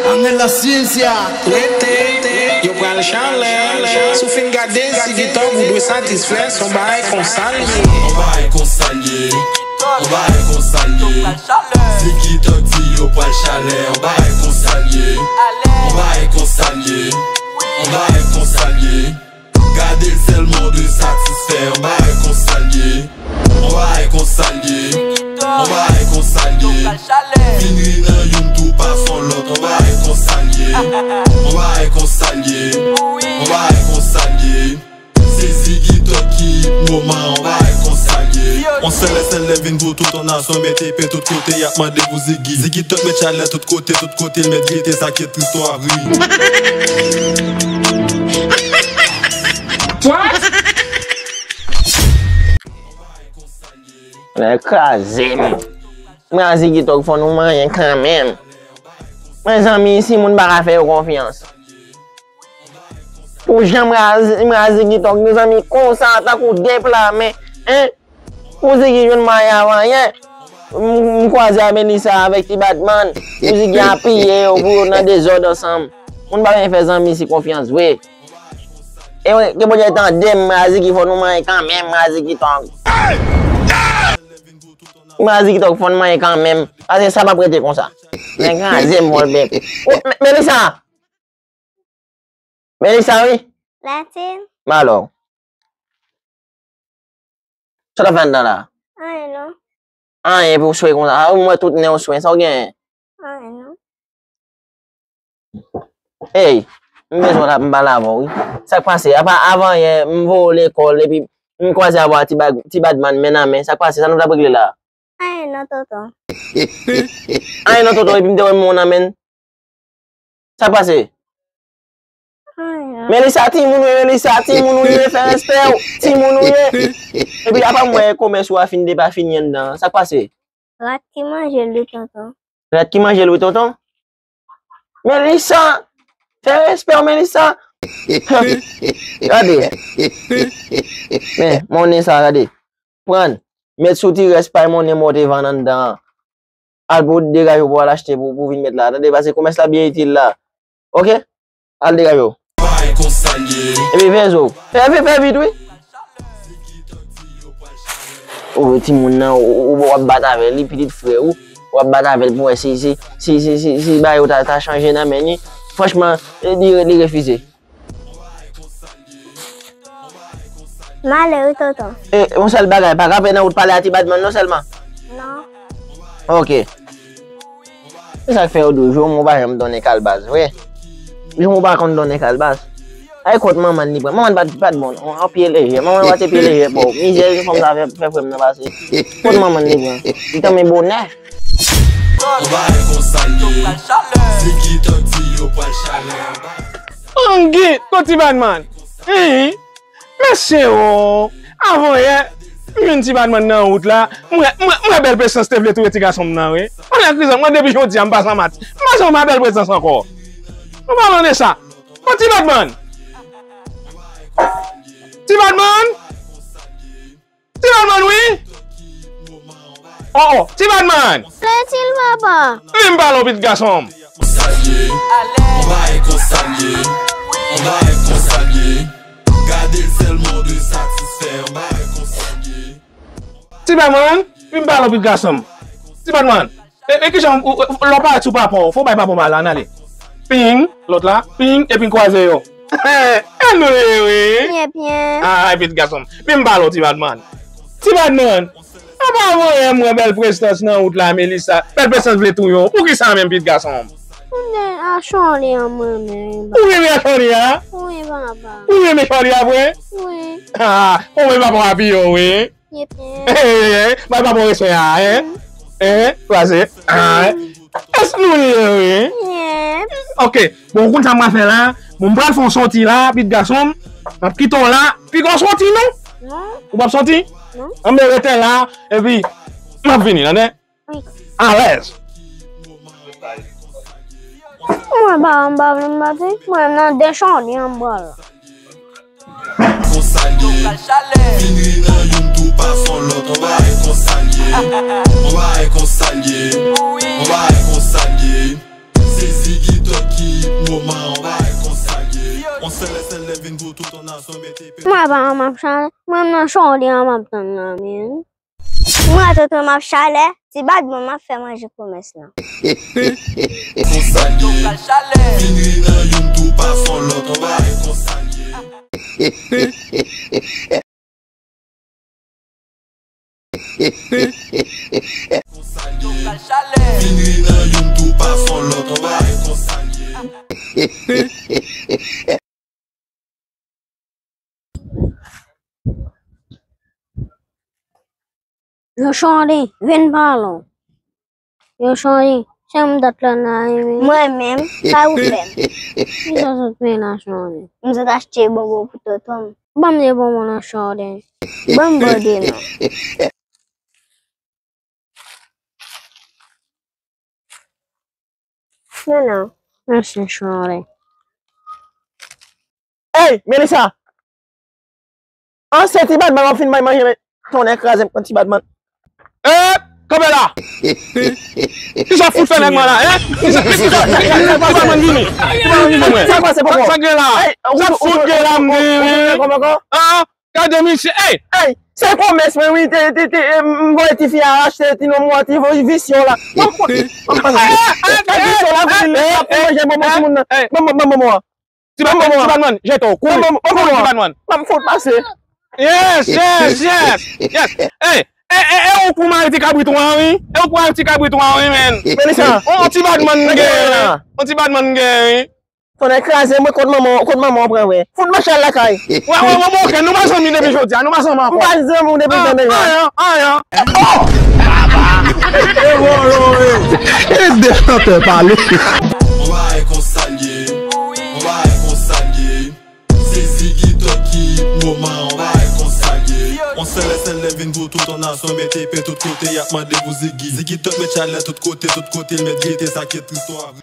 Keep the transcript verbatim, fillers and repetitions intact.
Anèl la syensya. Rete, yo pral chalè. Si w fin gade Ziggy Talk, ou dwe satisfè, se yon bagay konsa l ye. Yon bagay konsa l ye. Yon bagay konsa l ye. Ziggy Talk di yo pral chalè. Yon bagay konsa l ye. Yon bagay konsa l ye. Yon bagay konsa l ye. Gade l sèlman w dwe satisfè. Yon bagay konsa l ye. Yon bagay konsa l ye. Yon bagay konsa l ye. Vin ri nan youn tou pa fon lòt. Yon bagay konsa l ye. Yon bagay konsa l ye. Yon bagay konsa l ye. Se Ziggy Talk ki hit moman. Yon bagay konsa l ye. Yon sèl lè sèl lè vin pou tout yon nasyon mete pen tout kote y ap mande pou Ziggy. Ziggy Talk met chalè tout kote, tout kote l met gete sa ki tris w ap ri. What? Nèg kraze m. Mwen a Ziggy Talk fò nou manyen kanmenm. Mwen zanmi, si moun pa ka fè yo konfyans. Pou jan mwen a, mwen a Ziggy Talk, nou zanmi konsa, tankou de pla men, en? Pou Ziggy jwenn manyen avan yè. M, m kwaze a Melissa avèk ti Batman. Pou Ziggy apiye yo, pou yo nan dezòd ansanm. Moun pa vin fè zanmi si konfyans vre. E ke Bondye tande m, mwen a Ziggy fò nou manyen kanmenm, mwen a Ziggy Talk. Mwen a Ziggy Talk fò nou manyen kanmenm. Paske sa p ap rete konsa. Nèg kraze m vòlbèk. O, Me-, Melissa! Melissa, wi? Latin. Malò. Sa w ap fè anndan la? Anyen non. Anyen pou w swe konsa. A, mwen tout nen w swe. Sa w genyen? Anyen non. Ey, m bezwen w la pou m pale avè w, wi. Sa k pase? Apa, avan yè, m voye w lekòl, epi m kwaze avè w a ti bag-, ti Batman men nan men. Sa k pase? Sa nou t ap regle la? Anyen non, tonton. Anyen non, tonton, epi m te wè men w nan men l. Sa k pase? Anyen. Melissa, timoun ou ye, Melissa, timoun ou ye, fè respè w, timoun ou ye. Epi apa m wè komès ou a fin depafini anndan an. Sa k pase? Rat ki manje l wi, tonton. Rat ki manje l wi, tonton? Melissa! Fè respè w, Melissa! Gade. Men, monnen sa, gade. Pran l. Met sou ti rès pay monnen mwen w te vann anndan an. Al pou degaje w pou w al achte pou, pou w vin met la. Tande, paske komès la byen itil la. Oke? Al degaje w. Epi fè zo. Fè, fè, fè vit, wi. Ou timoun nan, ou, ou, ou ap bat avè l, li pitit frè ou. Ou ap bat avè l pou wè si, si, si bagay yo ta, ta chanje nan men li. Franchman, li, li refize. M ale wi, tonton. E, yon sèl bagay, pa kanpe nan wout pale a ti Batman non sèlman? Non. Oke. Se sa k fè yo di w, jwonm ou pa janm donnen kalbas vre. Jwonm ou pa konn donnen kalbas. Ay, kot manman li pran. Manman pa t, pa t bon non. Yon pye lejè. Manman pa te pye lejè pou ou. Mizè fanm sa fè, fè frè m nan pase. Kot manman li pran? Li tanmen bonè. Angi, kot ti Batman? Hi, mesye o. Avan yè, m jwenn ti Batman nan wout la. M wè, m wè, m wè bèl Prestans te vle touye ti gason m nan, wi. Mwen nan krizan, mwen depi jodi a, m pa san mat. M pa janm wè bèl Prestans ankò. Nou palan de sa. Bon, ti Batman. Ti Batman. Ti Batman, wi. Oh, oh, ti Batman. Letil papa. Vin m pale w, pitit gason m. Konsa l ye. Yon bagay konsa l ye. Yon bagay konsa l ye. Gade l sèlman w dwe satisfè. Yon bagay konsa l ye. Ti Batman, vin m pale w, pitit gason m. Ti Batman. E, e kijan ou, ou, lè w parèt sou papa w, fò w bay papa w mal la, ann ale. Ping, lòt la, ping, epi n kwaze yo. E nou ye, wi. Byen, byen. Ah, pitit gason m. Vin m pale w, ti Batman. Ti Batman, apa avan yè m wè bèl Prestans nan wout la, Melissa. Bèl Prestans vle touye w. Poukisa menm, pitit gason m? Mwen a chòlè an mwen menm. Ou renmen a chòlè a? Wi, papa. Ou renmen chòlè a vre? Wi. Ah, ou renmen papa w apiye w, wi. Yep, yep. Hey, hey, hey, bay papa w respè a, en? En? Kwaze. Ah, en? Èske nou ye, wi? Yep. Ok. Bon, ou konn sa m pral fè la? Bon, m pral fè yon sòti la, pitit gason m. M ap kite w la. Piga w sòti, non? Non. Ou p ap sòti? Non. Anben, rete la, epi m ap vini, tande? Wi. Alèz. Mwen pa, m pa vle m pati. Mwen nan de chòlè an m pral. Konsa l ye. Vin ri nan youn tou pa fon lòt. Yon bagay konsa l ye. Yon bagay konsa l ye. Yon bagay konsa l ye. Se Ziggy Talk Mwen pa m ap chale, mwen nan chòdi an m ap tann la, men. Mwen tonton m ap chale, ti badman m ap fè manje komès lan. Konsalye, vin ri nan youn tou pa fon lòt, on bagay konsalye. Konsalye, vin ri nan youn tou pa fon lòt, on bagay konsalye. Yo chòdi, vin pale. Yo chòdi, se m dat la nan ri. Mwen menm, pa ou fè m. Kisa sot fè la chòdi? M sot achte bonbon pou tonton m. Ban m de bonbon nan chòdi. Ban m bòde non. Non, non. Mèsi, chòdi. Hey, Melissa! An se ti badman w ap fin bay manje, men tonnè kraze m kon ti badman. Eh, kanpe la! Kisa w fout fè nèg mwen la, eh? Kisa, kisa, kisa, kisa, ti badman vini? Ti badman vini, mwen. Sa k pase, papa? Sa k gen la? Sa k fout gen la, m di, wi? Ah, gade misye, hey! Hey, se komès mwen, wi, te, te, te, eh, m voye tifi a achte ti non mwen, ti visyon la. Mwen fout, mwen fout, visyon la, vin ap manje bonbon timoun nan. Bon, bon, bon, bon, bon. Ti badman, ti badman, jete w, kouri. Bon, bon, bon, bon, bon. Ti badman. Mwen fout pase. Yes, yes, yes, yes. Hey, e, e, e ou pou mari ti kabrit ou an, wi. E ou pou mari ti kabrit ou an, wi, men. Melissa. On ti badman gen, wi. On ti badman gen, wi. Tonnè kraze mwen, kot manman, kot manman w pran, wè. Fout mache al lakay. Wè, wè, wè, wè, ok, nou pa zanmi depi jodi a, nou pa zanmi ankò. Nou pa zanmi depi jodi a. Anyen, anyen. E de chantè pale. On bagay konsalye, on bagay konsalye. Se Ziggy Top ki hit moman, on bagay konsalye. On sèl, sèl lè vin pou tout on nasyon, mete pye tout kote, y ap mande pou Ziggy. Ziggy Top met chalè tout kote, tout kote, l met gete, sa ki tris to a vre.